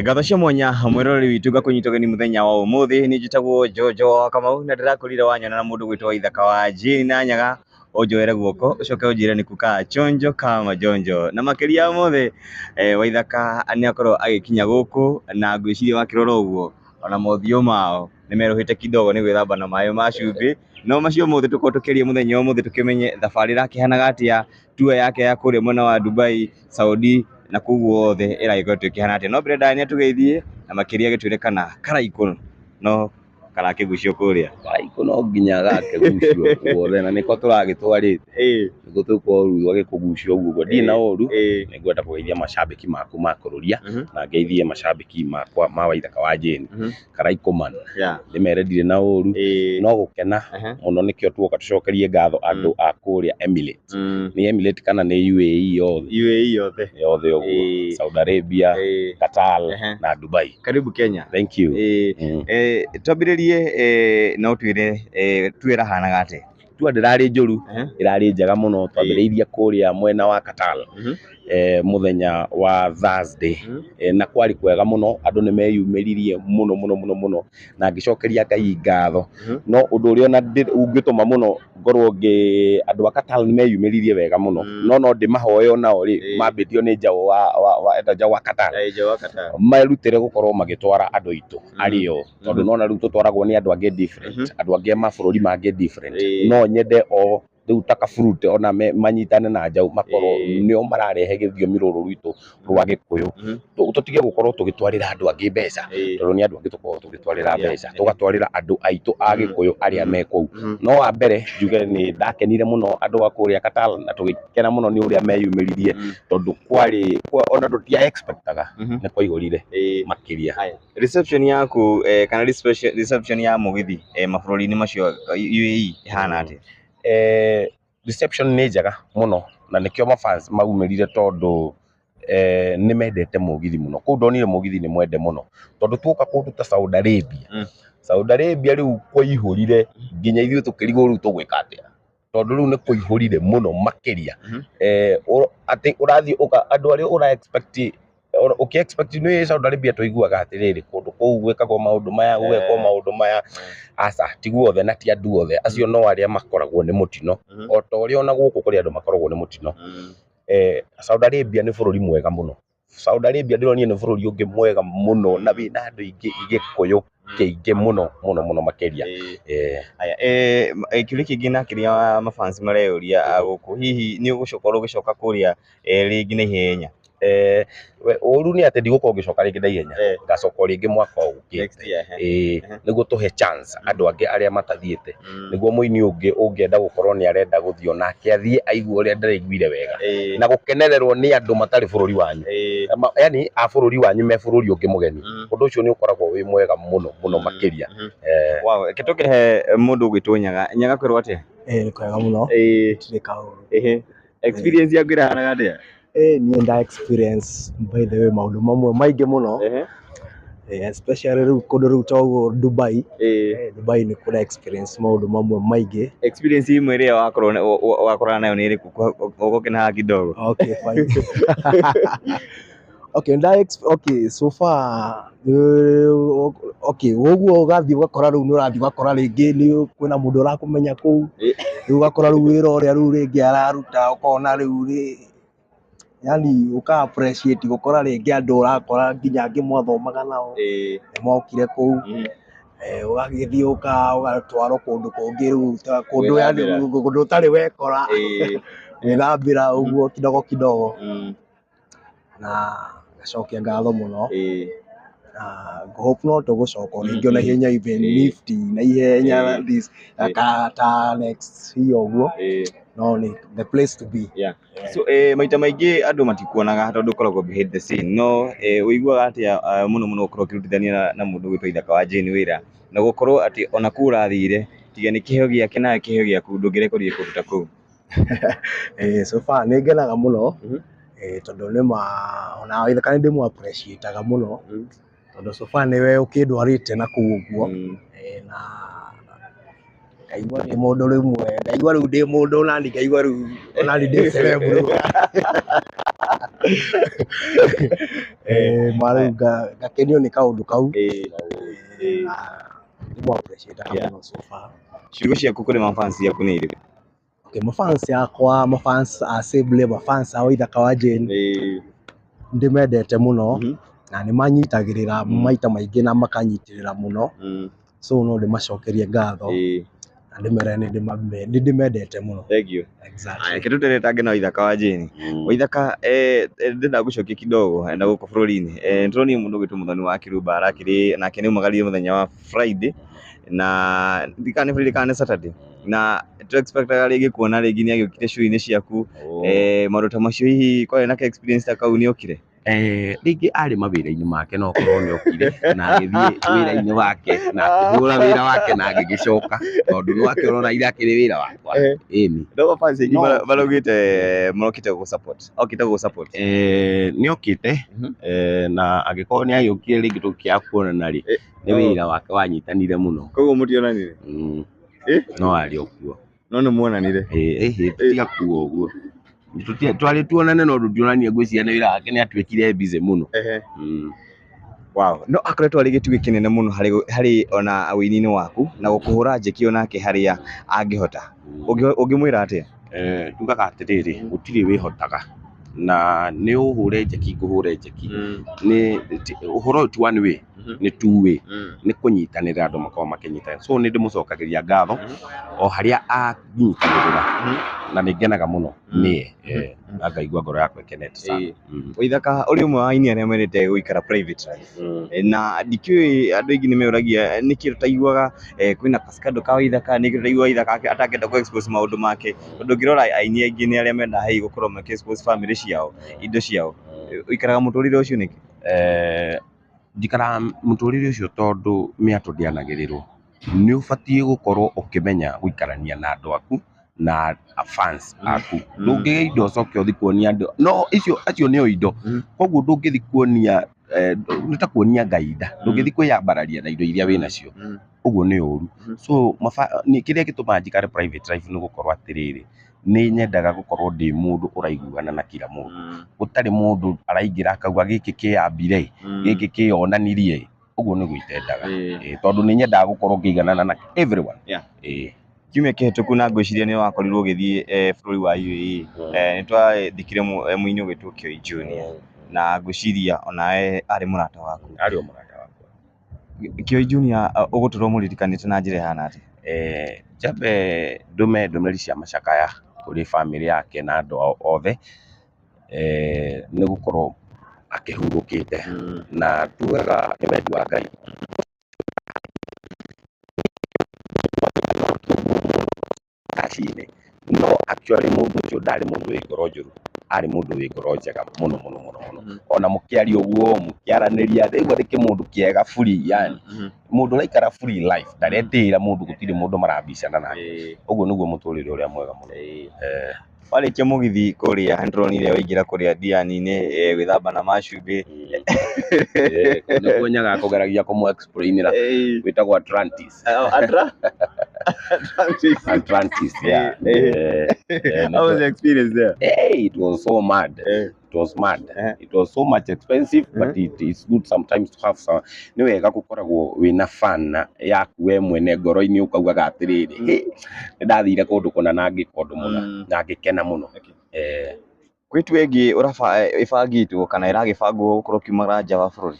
Ngatho cia mwanya mwĩroreri witũ ngakũnyita ũgeni mũthenya wa ũmũthĩ. Niĩ njĩtagwo Jojo wa Kamau na ndĩrakorire wanyona na mũndũ gwĩtwo Waithaka wa Jane na Nyaga, ũnjoere guoko ũcoke ũnjĩre nĩ kuka chonjo kama jonjo. Na makĩria ya mothe, Waithaka nĩ akorwo agĩkinya gũkũ na ngwĩciria wakĩrora ũguo ona mothiũ mao nĩ merũhĩte kidogo nĩ gwĩthamba na maĩ ma cumbĩ. No macio mothe tũkorwo tũkĩaria mũthenya wa ũmũthĩ tũkĩmenye thabarĩ ĩrakĩhanaga atĩa, tour yake ya kũrĩa mwena wa Dubai, Saudi na kũu guothe ĩragĩkoretwo ĩkĩhana atĩa. No mbere ndaya nĩ atũgeithie na makĩria agĩtwĩre kana Karaikũ no karakĩgucio kũrĩa. Karaikũ no nginya gakĩgucio guothe na nĩko tũragĩtwarĩte. Nĩguo tũkorwo rĩu gagĩkũgucio ũguo ũguo. Ndirĩ na ũru, nĩ ngwenda kũgeithia macambĩki maku ma kũrũria na ngeithie macambĩki makwa ma Waithaka wa Jane. Karaikũ man, ndĩmere ndirĩ na ũru, no gũkena mũno nĩkĩo tuoka tũcokerie ngatho andũ a kũrĩa Emirates. Nĩ Emirates kana nĩ UAE yothe? UAE yothe. Yothe ũguo. Saudi Arabia, Qatar na Dubai. Karibu Kenya. Thank you. Twambĩrĩrie na ũtwĩre tour ĩrahanaga atĩa? Tour ndĩrarĩ njũru, ĩrarĩ njega mũno. Twambĩrĩirie kũrĩa mwena wa Qatar mũthenya wa Thursday. Na kwarĩ kwega mũno, andũ nĩ meyumĩririe mũno mũno mũno mũno na ngĩcokeria Ngai ngatho. No ũndũ ũrĩa ona ũngĩtũma mũno ngorwo ngĩ andũ a Qatar nĩ meyumĩririe wega mũno. No no ndĩmahoe onao rĩ, mambĩtio nĩ Njaũ wa eta Njaũ wa Qatar. Njaũ wa Qatar. Merutĩre gũkorwo magĩtwara andũ aitũ arĩo, tondũ nona rĩu tũtwaragwo nĩ andũ angĩ different, andũ angĩ a mabũrũri mangĩ different. No nyende o rĩu ta Kaburute ona manyitane na Njaũ makorwo nĩo mararehe gĩthiomi rũrũ rwitũ rwa Gĩkũyũ. Tũtige gũkorwo tũgĩtwarĩra andũ angĩ mbeca, tondũ nĩ andũ angĩ tũkoragwo tũgĩtwarĩra mbeca, tũgatwarĩra andũ aitũ a Gĩkũyũ arĩa me kũu. No wa mbere njuge nĩ ndakenire mũno andũ a kũrĩa Qatar na tũgĩkena mũno nĩ ũrĩa meyumĩririe, tondũ kwarĩ ona tũtia expectaga nĩ kwaihũrire makĩria. Reception yaku kana reception ya mũgithi mabũrũri-inĩ macio UAE ĩhana atĩa? Reception nĩ njega mũno na nĩkĩo mafans maumĩrire, tondũ nĩ mendete mũgithi mũno. Kũu ndonire mũgithi nĩ mwende mũno, tondũ tuoka kũndũ ta Saudi Arabia, Saudi Arabia rĩu kwaihũrire nginya ithuĩ tũkĩrigwo rĩu tũgwĩka atĩa, tondũ rĩu nĩ kũihũrire mũno makĩria. Atĩ ũrathiĩ andũ arĩa ũra expect, ũkĩ expect nĩ Saudi Arabia tũiguaga atĩrĩrĩ, kũndũ kũu gwĩkagwo maũndũ maya, gũgekwo maũndũ maya. Aca, ti guothe na ti andũ othe, acio no arĩa makoragwo nĩ mũtino, o ta ũrĩa ona gũkũ kũrĩ andũ makoragwo nĩ mũtino. Saudi Arabia nĩ bũrũri mwega mũno. Saudi Arabia ndĩronire nĩ bũrũri ũngĩ mwega mũno na wĩna andũ aingĩ Gĩkũyũ kĩingĩ mũno mũno mũno makĩria. Haya, kĩũria kĩngĩ na kĩrĩa mafans mareyũria gũkũ, hihi nĩ ũgũkorwo ũgĩcoka kũrĩa rĩngĩ na ihenya? Ũru nĩ atĩ ndigũkorwo ngĩcoka rĩngĩ na ihenya, ngacoka o rĩngĩ mwaka ũngĩ. Next year, eh. Nĩguo tũhe chance andũ angĩ arĩa matathiĩte, nĩguo mũini ũngĩ ũngĩenda gũkorwo nĩ arenda gũthiĩ onake athiĩ aigue ũrĩa ndĩraiguire wega na gũkenererwo nĩ andũ matarĩ bũrũri wanyu. Yani a bũrũri wanyu me bũrũri ũngĩ mũgeni, ũndũ ũcio nĩ ũkoragwo wĩ mwega mũno mũno makĩria. Wow, reke tũkĩhe mũndũ ũgwĩtwo Nyaga. Nyaga, kwĩrwo atĩa? Nĩ kwega mũno. Gũtirĩ kaũru. Experience yaku ĩrahanaga atĩa? Niĩ nda experience, by the way, maũndũ mamwe maingĩ mũno. Especially rĩu kũndũ rĩu ta ũguo Dubai. Dubai nĩ kũra experience maũndũ mamwe maingĩ. Experience imwe ĩrĩa wakorwo wakorana nayo nĩ ĩrĩkũ ũgũkĩna kidogo? Okay, fine. Okay, nda okay, so far okay, ũguo ũgathiĩ ũgakora rĩu nĩ ũrathiĩ ũgakora rĩngĩ nĩ kwĩna mũndũ ũrakũmenya kũu. Rĩu ũgakora rĩu wĩra ũrĩa rĩu rĩngĩ araruta ũkona rĩu rĩ yani ũka appreciate gũkora rĩngĩ andũ ũrakora nginya angĩ mwathomaga nao nĩ mokire kũu. Ũgagĩthiĩ ũgatwarwo kũndũ kũngĩ rĩu ta kũndũ yani kũndũ ũtarĩ wekora, gwĩthambĩra ũguo kidogo kidogo, na ngacokia ngatho mũno. Na ngũhope no tũgũcoka o rĩngĩ o na ihenya, even if ti na ihenya this ta next year ũguo, no nĩ the place to be. Yeah. So maita maingĩ andũ matikuonaga tondũ ũkoragwo behind the scene, no ũiguaga atĩa mũno mũno gũkorwo ũkĩrutithania na mũndũ ũgwĩtwo Ithaka wa Jane wĩra, na gũkorwo atĩ ona kũu ũrathire tiga nĩ kĩheo gĩake nawe kĩheo gĩaku ndũngĩrekorire kũndũ ta kũu? So far nĩ ngenaga mũno, tondũ nĩ ma ona Ithaka nĩ ndĩmũ appreciate-aga mũno, tondũ so far nĩwe ũkĩndwarĩte na kũu ũguo, na ngaigua ndĩ mũndũ rĩmwe, ngaigua rĩu ndĩ mũndũ nani, ngaigua rĩu onani ndĩ celeb rĩu. Ma rĩu ngakenio nĩ kaũndũ kau, na ndĩmũ appreciate-aga mũno so far. Ciugo ciaku kũrĩ mafans ciaku nĩ irĩkũ? Okay, mafans yakwa, mafans a Sable, mafans a Waithaka wa Jane, ndĩmendete mũno, na nĩ manyitagĩrĩra maita maingĩ na makanyitĩrĩra mũno, so no ndĩmacokerie ngatho na ndĩmere nĩ ndĩmendete mũno. Thank you. Exactly. Reke tũteretange na Waithaka wa Jane. Waithaka, ndĩrenda gũcokia kidogo na gũkũ bũrũri-inĩ. Nĩtũronire mũndũ ũgwĩtwo Mũthoni wa Kĩrumba arakĩrĩ nake nĩ aumagarire mũthenya wa Friday, na ndikana nĩ Friday kana nĩ Saturday, na tũ expectaga rĩngĩ kuona rĩngĩ nĩ agĩũkire show-inĩ ciaku, maũndũ ta macio, hihi kwarĩ na ka experience ta kau, nĩ okire? Rĩngĩ arĩ mawĩra-inĩ make, no korwo nĩ okire na agĩthiĩ wĩra-inĩ wake na akĩhũra wĩra wake na agĩgĩcoka, tondũ nĩ wake ũrona ira akĩrĩ wĩra wakwa. Ĩni. No fans aingĩ maraugĩte marokĩte gũgũ support, okĩte gũgũ support. Nĩ okĩte, na angĩkorwo nĩ agĩũkire rĩngĩ tũkĩaga kuonana rĩ, nĩ wĩra wake wanyitanire mũno. Koguo mũtionanire? No arĩ o kuo. No nĩ muonanire? Tiga kuo ũguo. Twarĩ tuonane no ndũtionanie, ngwĩciria nĩ wĩra wake nĩ atuĩkire busy mũno. Wow. No akoretwo arĩ gĩtugĩ kĩnene mũno harĩ ona ũini-inĩ waku na gũkũhũra njeki onake harĩa angĩhota. Ũngĩmwĩra atĩa? Tugaga atĩrĩrĩ, gũtirĩ wĩhotaga, na nĩ ũhũre njeki ngũhũre njeki, nĩ ũhoro ũyũ ti one way, nĩ two way, nĩ kũnyitanĩra, andũ makorwo makĩnyitanĩra. So nĩ ndĩmũcokagĩria ngatho o harĩa anyitanĩrĩra, na nĩ ngenaga mũno nĩye, na ngaigua ngoro yakwa ĩkenete sana. Waithaka, ũrĩ ũmwe wa aini arĩa mendete gũikara private life, na ndikĩũĩ andũ aingĩ nĩ meũragia nĩkĩ tũtaiguaga kwĩna kascandal ka Waithaka, nĩkĩ tũtaiguaga Waithaka atangĩenda kũ expose maũndũ make, tondũ ũngĩrora aini aingĩ nĩ arĩa mendaga hihi gũkorwo makĩ expose family ciao, indo ciao. Ũikaraga mũtũrĩre ũcio nĩkĩ? Njikaraga mũtũrĩre ũcio tondũ mĩatũ ndĩanagĩrĩrwo. Nĩ ũbatiĩ gũkorwo ũkĩmenya gũikarania na andũ aku na fans aku. Ndũngĩgĩa indo ũcoke ũthiĩ kuonia andũ, no icio acio nĩo indo, koguo ndũngĩthiĩ kuonia, nĩ ta kuonia Ngai nda, ndũngĩthiĩ kwĩyambararia na indo iria wĩnacio, ũguo nĩ ũru. So kĩrĩa gĩtũmaga njikare private life nĩ gũkorwo atĩrĩrĩ, nĩ nyendaga gũkorwo ndĩ mũndũ ũraiguana na kila mũndũ, gũtarĩ mũndũ araingĩra akauga gĩkĩ kĩambire, gĩkĩ kĩonanirie, ũguo nĩguo itendaga, tondũ nĩ nyendaga gũkorwo ngĩiganana na everyone. Kiumia kĩhĩtũku na ngwĩciria nĩ wakorirwo ũgĩthiĩ bũrũri wa UAE, nĩ twathikire mũini ũgwĩtwo Kioi Junior, na ngwĩciria onawe arĩ mũrata waku. Arĩ o mũrata wakwa. Kioi Junior ũgũtũra ũmũririkanĩte na njĩra ĩhana atĩa? Njambe ndũme ndũmĩrĩri cia macakaya kũrĩ bamĩrĩ yake na andũ ao othe, nĩ gũkorwo akĩhurũkĩte, na tugaga nĩ wendi wa Ngai. Kaci-inĩ no actually mũndũ ũcio ndarĩ mũndũ wĩ ngoro njũru, arĩ mũndũ wĩ ngoro njega mũno mũno mũno mũno. Ona mũkĩaria ũguo, mũkĩaranĩria, rĩu arĩ kĩmũndũ kĩega free, yani mũndũ ũraikara free life, ndaretĩĩra mũndũ, gũtirĩ mũndũ marabicana nake, ũguo nĩguo mũtũrĩre ũrĩa mwega mũno. Warĩkia mũgithi kũrĩa nĩtũronire waingĩra kũrĩa Diani-inĩ, gwĩthamba na macumbĩ. Nĩkuo nyaga kũgeragia kũmũ explainĩra, gwĩtagwo Atlantis. Atlantis. Atlantis, yeah. How was the experience there? Hey, it was so mad. It was mad. It was so much expensive, but it is good sometimes to have some. Nĩ wega gũkoragwo wĩna fun yaku we mwene ngoro-inĩ, ũkaugaga atĩrĩrĩ, "Hey, nĩ ndathire kũndũ kũna na ngĩka ũndũ mũna na ngĩkena mũno." Kwĩ tu ĩngĩ ĩbangĩtwo kana ĩragĩbangwo gũkorwo ũkiumagara nja wa bũrũri?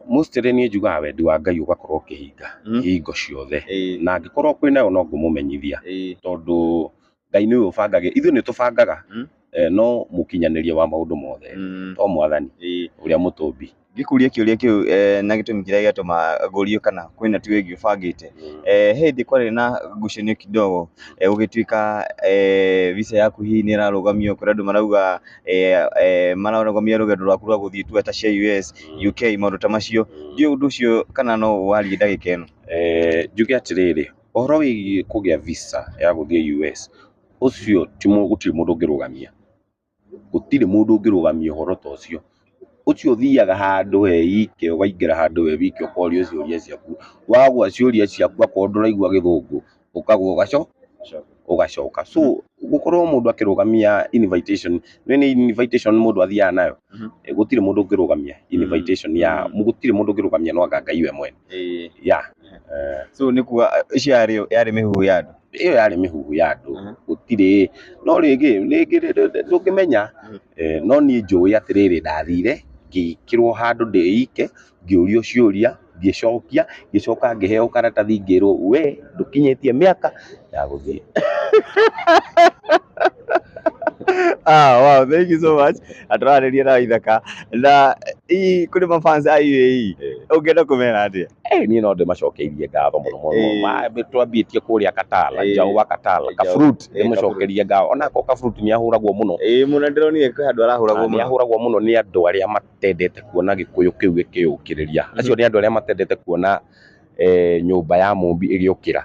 Mostly niĩ njugaga wendi wa Ngai ũgakorwo ũkĩhinga hingo ciothe, na angĩkorwo kwĩnayo no ngũmũmenyithia, tondũ Ngai nĩwe ũbangaga, ithuĩ nĩ tũbangaga, no mũkinyanĩria wa maũndũ mothe to Mwathani ũrĩa mũtũmbi. Ngĩkũria kĩũria kĩu na gĩtũmi kĩrĩa gĩatũma ngũrio kana kwĩna tu ĩngĩ ũbangĩte. He hĩndĩ kwarĩ na ngucanio kidogo, gũgĩtuĩka visa yaku hihi nĩ ĩrarũgamio, kũrĩ andũ marauga mararũgamia rũgendo rwaku rwa gũthiĩ tour ta cia US, UK, maũndũ ta macio. Ndiũĩ ũndũ ũcio kana no warie ndagĩka ĩno. Njuge atĩrĩrĩ, ũhoro wĩgiĩ kũgĩa visa ya gũthiĩ US, ũcio ti gũtirĩ mũndũ ũngĩrũgamia, gũtirĩ mũndũ ũngĩrũgamia ũhoro ta ũcio. Ũcio ũthiaga handũ he ike, ũkaingĩra handũ we wike, ũkorio ciũria ciaku, wagwa ciũria ciaku akorwo ndũraigua gĩthũngũ ũkagwa ũgacoka. So gũkorwo mũndũ akĩrũgamia invitation, nĩ invitation mũndũ athiaga nayo. Gũtirĩ mũndũ ũngĩrũgamia invitation ya gũtirĩ mũndũ ũngĩrũgamia no anga Ngai we mwene. Yeah. So nĩ kuga icio yarĩ mĩhuhu ya andũ. Ĩyo yarĩ mĩhuhu ya andũ, gũtirĩ no rĩngĩ rĩngĩ ndũngĩmenya. No niĩ njũĩ atĩrĩrĩ, ndathire ngĩkĩrwo handũ ndĩike, ngĩũrio ciũria, ngĩcokia, ngĩcoka ngĩheo karatathi ngĩrwo we ndũkinyĩtie mĩaka ya gũthiĩ. Ah, wow, thank you so much. Atũrarĩria na Ithaka na hihi kũrĩ mafans a UAE ũngĩenda kũmera atĩa? Niĩ no ndĩmacokeirie ngatho mũno mũno. Twambĩtie kũrĩa Katala, Njaũ wa Katala, Kafruit, ndĩmũcokerie ngatho. Onako Kafruit nĩ ahũragwo mũno. Ĩĩ mũno, ndĩronire kwĩ handũ arahũragwo mũno. Nĩ ahũragwo mũno nĩ andũ arĩa matendete kuona Gĩkũyũ kĩu gĩkĩyũkĩrĩria. Acio nĩ andũ arĩa matendete kuona nyũmba ya Mũmbi ĩgĩũkĩra.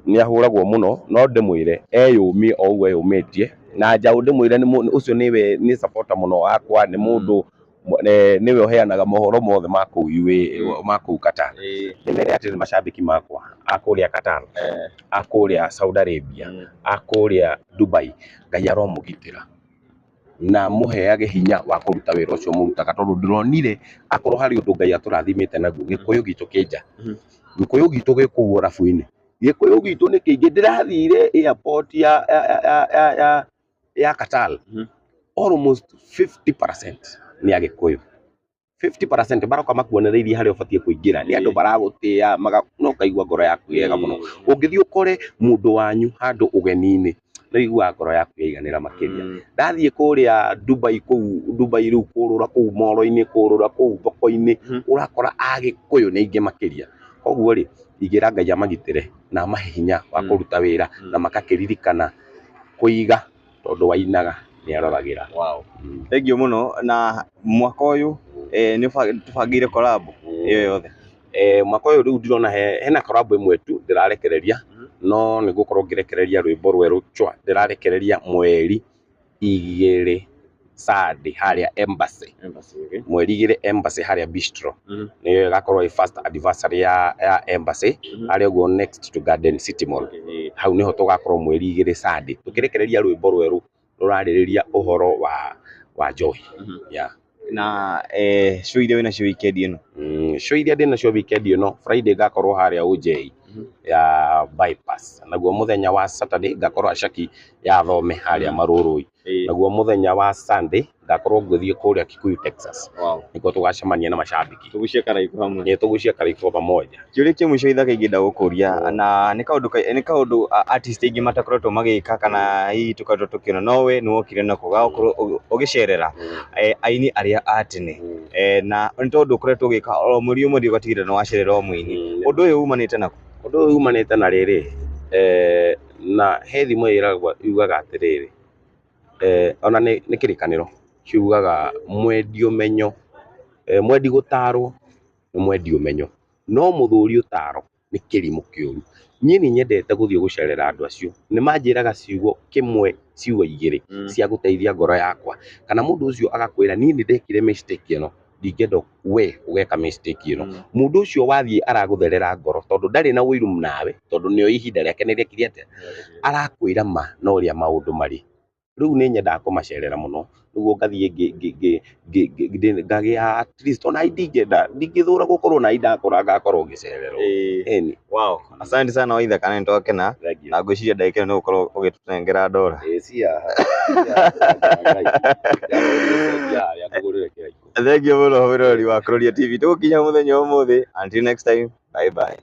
Nĩ ahũragwo mũno, no ndĩmwĩre eyũmie o ũguo eyũmĩtie. Na Njaũ ndĩmwĩre ũcio nĩwe nĩ supporter mũno wakwa, nĩ mũndũ nĩwe ũheanaga mohoro mothe ma kũu UAE, ma kũu Qatar. Ndĩmere atĩrĩ macambĩki makwa a kũrĩa Qatar, a kũrĩa Saudi Arabia, a kũrĩa Dubai, Ngai aromũgitĩra na mũheage hinya wa kũruta wĩra ũcio mũrutaga, tondũ ndĩronire akorwo harĩ ũndũ Ngai atũrathimĩte naguo, Gĩkũyũ gitũ kĩ nja, Gĩkũyũ gitũ gĩ kũu Arabu-inĩ, Gĩkũyũ gitũ nĩ kĩingĩ. Ndĩrathire airport ya Qatar, almost 50% nĩ Agĩkũyũ, 50% baroka makuonereirie harĩa ũbatiĩ kũingĩra, nĩ andũ baragũtĩa, no ũkaigua ngoro yaku yega mũno. Ũngĩthiĩ ũkore mũndũ wanyu handũ ũgeni-inĩ, nĩ ũiguaga ngoro yaku yaiganĩra makĩria. Ndathiĩ kũrĩa Dubai, kũu Dubai rĩu kũrũra kũu moro-inĩ, kũrũra kũu thoko-inĩ, ũrakora Agĩkũyũ nĩ aingĩ makĩria. Koguo rĩ, ingĩra Ngai amagitĩre na amahe hinya wa kũruta wĩra na magakĩririkana kũiga, tondũ wainaga nĩ aroragĩra. Wow. Thank you mũno. Na mwaka ũyũ nĩ tũbangĩire collab ĩyo yothe? Mwaka ũyũ rĩu ndĩrona hena collab ĩmwe tu ndĩrarekereria, no nĩ ngũkorwo ngĩrekereria rwĩmbo rwerũ chwa, ndĩrarekereria mweri 2 Sunday harĩa Embassy. Mweri 2 Embassy harĩa Bistro. Nĩyo ĩgakorwo ĩ first anniversary ya Embassy, harĩa ũguo next to Garden City Mall. Hau nĩho tũgakorwo mweri 2 Sunday tũkĩrekereria rwĩmbo rwerũ rũrarĩrĩria ũhoro wa njohi. Yeah. Na show iria wĩnacio weekend ĩno? Show iria ndĩnacio weekend ĩno, Friday ngakorwo harĩa OJ ya Bypass, naguo mũthenya wa Saturday ngakorwo Ashaki ya Thome harĩa Marũrũi, naguo mũthenya wa Sunday ngakorwo ngĩthiĩ kũrĩa Kikuyu Texas. Nĩkuo tũgacemania na macambĩki. Tũgucie karaiko hamwe. Nĩ tũgucie karaiko pamoja. Kĩũria kĩa mũico Ithaka ingĩenda gũkũria, na nĩ kaũndũ artist aingĩ matakoretwo magĩka kana hihi tũkoretwo tũkĩona, no we nĩ wokire nako gagũkorwo ũgĩcerera aini arĩa a tene, na nĩ tondũ ũkoretwo ũgĩka o mweri ũmwe ũgatigĩrĩra nĩ wacerera o mũini. Ũndũ ũyũ umanĩte nakũ? Ũndũ ũyũ umanĩte na rĩrĩ, na he thimo yugaga atĩrĩrĩ, ona nĩ kĩrĩkanĩro kiugaga mwendi ũmenyo, mwendi gũtarwo nĩ mwendi ũmenyo, no mũthũri ũtaro nĩ kĩrimũ kĩũru. Niĩ nĩ nyendete gũthiĩ gũcerera andũ acio, nĩ manjĩraga ciugo kĩmwe ciugo igĩrĩ cia gũteithia ngoro yakwa, kana mũndũ ũcio agakwĩra niĩ nĩ ndekire mistake ĩno, ndingĩenda we ũgeka mistake ĩno. Mũndũ ũcio wathiĩ aragũtherera ngoro, tondũ ndarĩ na ũiru nawe, tondũ nĩoĩ ihinda rĩake nĩ rĩekire atĩa, arakwĩra ma na ũrĩa maũndũ marĩ. Rĩu nĩ nyendaga kũmacerera mũno, nĩguo ngathiĩ ngagĩa at least ona ndingĩenda, ndingĩthũra gũkorwo na ndakũra ngakorwo ngĩcererwo. Ĩni. Wow, asante sana Waithaka, na nĩtwakena na ngwĩciria ndagĩka ĩno nĩ ũgũkorwo ũgĩtũnengera ndora. Thank you mũno mwĩroreri wa Kuroria TV. Tũgũkinya mũthenya wa ũmũthĩ. Until next time, bye bye.